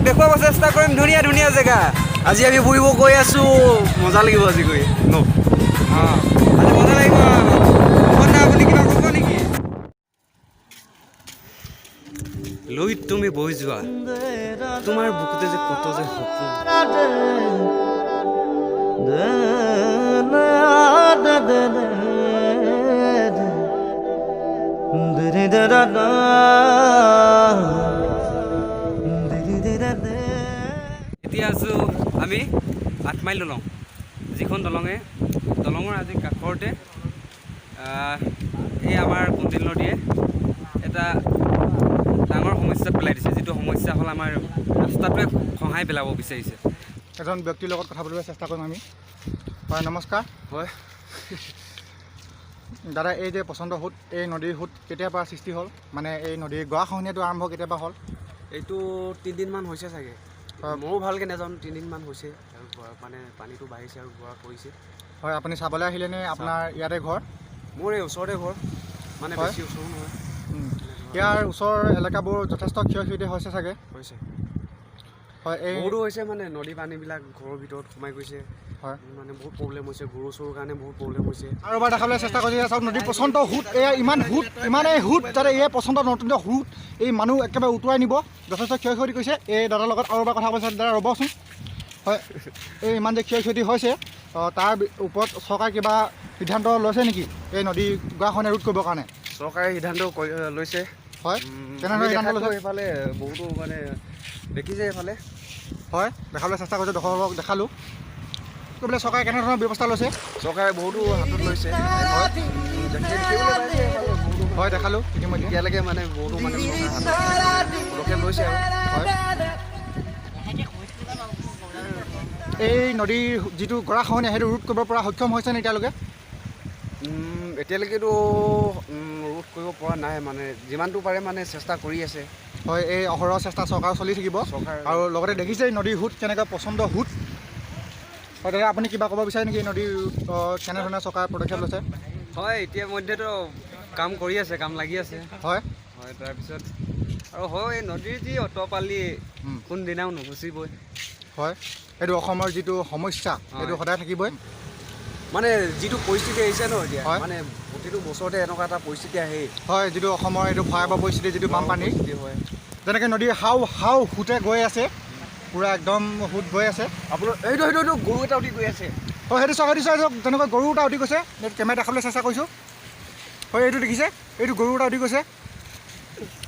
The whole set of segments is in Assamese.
দেখুৱাব চেষ্টা কৰিম ধুনীয়া ধুনীয়া জেগা। আজি আমি ফুৰিব গৈ আছো, মজা লাগিব আজি গৈ ন? অঁ, আজি মজা লাগিব। কন্যা, আপুনি কিবা ক'ব নেকি? লৈ তুমি বৈ যোৱা, তোমাৰ বুকুতে যে কত যে সপোন। এতিয়া আছোঁ আমি 8 মাইল দলং, যিখন দলঙৰ আজি কাষৰতে এই আমাৰ কুন্দিল নদীয়ে এটা ডাঙৰ সমস্যাত পেলাই দিছে, যিটো সমস্যা হ'ল আমাৰ ৰাস্তাটোৱে খহাই পেলাব বিচাৰিছে। এজন ব্যক্তিৰ লগত কথা পাতিবলৈ চেষ্টা কৰিম আমি। হয়, নমস্কাৰ। হয়। দাদা, এই যে প্ৰচণ্ড সোঁত, এই নদীৰ সোঁত কেতিয়াৰ পৰা সৃষ্টি হ'ল? মানে এই নদীৰ গৰাখহনীয়াটো আৰম্ভ কেতিয়াৰ পৰা হ'ল? এইটো 3 দিনমান হৈছে চাগে। ময়ো ভালকৈ নাজানো, 3 দিনমান হৈছে আৰু মানে পানীটো বাঢ়িছে আৰু গৰা কৰিছে। হয়, আপুনি চাবলৈ আহিলেনে? আপোনাৰ ইয়াতে ঘৰ? মোৰ এই ওচৰতে ঘৰ মানে। বেছি ওচৰো নহয়। ইয়াৰ ওচৰৰ এলেকাবোৰ যথেষ্ট ক্ষয় ক্ষতি হৈছে চাগে? হৈছে। হয়, এই বহুতো হৈছে, মানে নদী পানীবিলাক ঘৰৰ ভিতৰত সোমাই গৈছে। মানে বহুত প্ৰব্লেম হৈছে, গৰু চৰুৰ কাৰণে বহুত প্ৰব্লেম হৈছে। আৰু এবাৰ দেখাবলৈ চেষ্টা কৰিছে। চাওক, নদীৰ প্ৰচণ্ড সোঁত। এয়া ইমান সোঁত, ইমানেই সোঁত যাতে এয়া প্ৰচণ্ড নতুন সোঁত এই মানুহ একেবাৰে উটুৱাই নিব। যথেষ্ট ক্ষয় ক্ষতি কৰিছে। এই দাদাৰ লগত আৰু এবাৰ কথা কৈছে। দাদা, ৰ'বচোন। হয়, এই ইমান যে ক্ষয় ক্ষতি হৈছে, তাৰ ওপৰত চৰকাৰে কিবা সিদ্ধান্ত লৈছে নেকি এই নদী গৰাখহনীয়া ৰোধ কৰিবৰ কাৰণে? চৰকাৰে সিদ্ধান্ত লৈছে। হয়, কেনেধৰণে আমি সিদ্ধান্ত দেখাতো লৈছে? এইফালে বহুতো মানে দেখিছে এইফালে। হয়, দেখাবলৈ চেষ্টা কৰিছোঁ, দৰ্শকক দেখালোঁ। কৰিবলৈ চৰকাৰে কেনেধৰণৰ ব্যৱস্থা লৈছে? চৰকাৰে বহুতো হাতত লৈছে। দেখিবলৈ পাইছে এইফালে বহুতো। হয়, দেখালোঁ ইতিমধ্যে। এতিয়ালৈকে মানে বহুতো মানে চৰকাৰে হাতত পদক্ষেপ লৈছে আৰু। হয়, এই নদীৰ যিটো গৰাখহনীয়া, সেইটো ৰোধ কৰিব পৰা সক্ষম হৈছে নে এতিয়ালৈকে? এতিয়ালৈকেতো ৰোধ কৰিব পৰা নাই, মানে যিমানটো পাৰে মানে চেষ্টা কৰি আছে। হয়, এই অহৰহ চেষ্টা চৰকাৰ চলি থাকিব। চৰকাৰ আৰু লগতে দেখিছে এই নদীৰ সোঁত কেনেকৈ, প্ৰচণ্ড সোঁত। হয় দাদা, আপুনি কিবা ক'ব বিচাৰে নেকি? এই নদীৰ কেনেধৰণে চৰকাৰে পদক্ষেপ লৈছে? হয়, এতিয়া মধ্যেতো কাম কৰি আছে, কাম লাগি আছে। হয়, তাৰপিছত আৰু হয়, এই নদীৰ যি অতপালি কোনদিনাও নুগুচিবই। হয়, এইটো অসমৰ যিটো সমস্যা, এইটো সদায় থাকিবই। মানে যিটো পৰিস্থিতি আহিছে ন এতিয়া, মানে প্ৰতিটো বছৰতে এনেকুৱা এটা পৰিস্থিতি আহেই। হয়, যিটো অসমৰ এইটো ভয়াৱহ পৰিস্থিতি, যিটো বানপানী। পৰিস্থিতি হয়। যেনেকৈ নদীৰ হাও হাও সোঁতে গৈ আছে, পূৰা একদম সোঁত গৈ আছে। আপোনাৰ এইটো সেইটো এইটো গৰু এটা উঠি গৈ আছে। হয়, সেইটো চাওক, সেইটো চাওক, তেনেকুৱা গৰু এটা উঠি গৈছে। এইটো কেমেৰা দেখাবলৈ চেষ্টা কৰিছোঁ। হয়, এইটো দেখিছে, এইটো গৰু এটা উঠি গৈছে।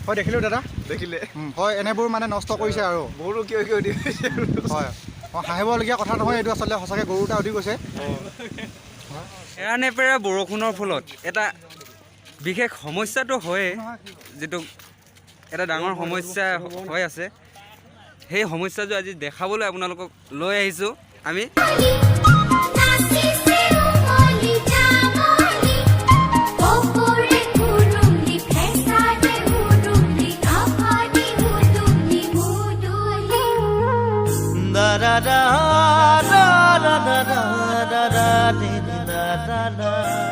হয়, দেখিলোঁ দাদা। দেখিলে? হয়, এনেবোৰ মানে নষ্ট কৰিছে আৰু। বহুতো কিয় কিয় উঠি গৈছে। হয়, অঁ, হাঁহিবলগীয়া কথা নহয় এইটো, আচলতে সঁচাকৈ গৰু এটা উঠি গৈছে। নেৰানেপেৰা বৰষুণৰ ফলত এটা বিশেষ সমস্যাটো হয়েই, যিটো এটা ডাঙৰ সমস্যা হৈ আছে। সেই সমস্যাটো আজি দেখাবলৈ আপোনালোকক লৈ আহিছোঁ আমি। নাচিছে উমলি জামলি, কপৰে কুৰুলি, ফেঁচাৰে উৰুলি, কাভাৰী উদুলি মুদুলি। Da da da da da da da da da da da da da.